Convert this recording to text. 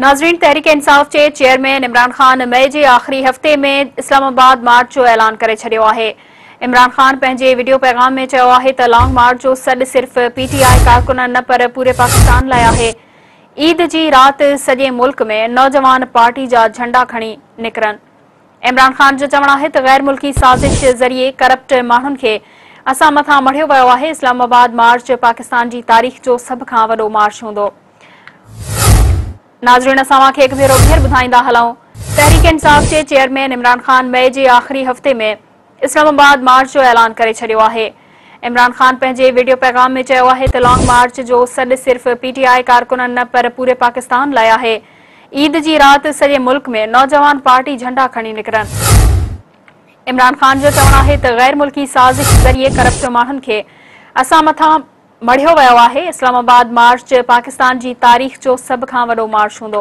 ناظرين تحريڪ انصاف جي چيئرمين عمران خان مئي جي آخري هفتي ۾ اسلام آباد مارچ جو اعلان ڪري ڇڏيو آهي. عمران خان پنهنجي وڊيو پيغام ۾ چيو آهي ته لانگ مارچ جو سڏ صرف پي ٽي آء ڪارڪنن نه پر پوري پاڪستان لاء آهي. عيد جي رات سڄي ملڪ ۾ نوجوان پارٽي جا جهنڊا کڻي نڪرن. عمران خان جو چوڻ آهي ته غير ملڪي سازش ذريعي ڪرپٽ ماڻهن کي اسان مٿان مڙهيو ويو آهي، اسلام آباد مارچ پاڪستان جي تاريخ جو سڀ کان وڏو مارچ هوندو. ناظرين اسان اوهان کي هڪ ڀيرو ٻيهر ٻڌائيندا هلون تحريڪ انصاف جي چيئرمين عمران خان مئي جي آخري هفتي ۾ اسلام آباد مارچ جو اعلان ڪري ڇڏيو آهي. عمران خان پنهنجي وڊيو پيغام ۾ چيو آهي ته لانگ مارچ جو سڏ صرف پي ٽي آء ڪارڪنن نه پر پوري پاڪستان لاء آهي. عيد جي رات سڄي ملڪ ۾ نوجوان پارٽي جهنڊا کڻي نڪرن. عمران خان جو چوڻ آهي ته غير ملڪي سازش ذريعي ڪرپٽ ماڻهن کي اسان مٿان مڙهيو ويو آهي، اسلام آباد مارچ پاڪستان جي تاريخ جو سڀ کان وڏو مارچ هوندو.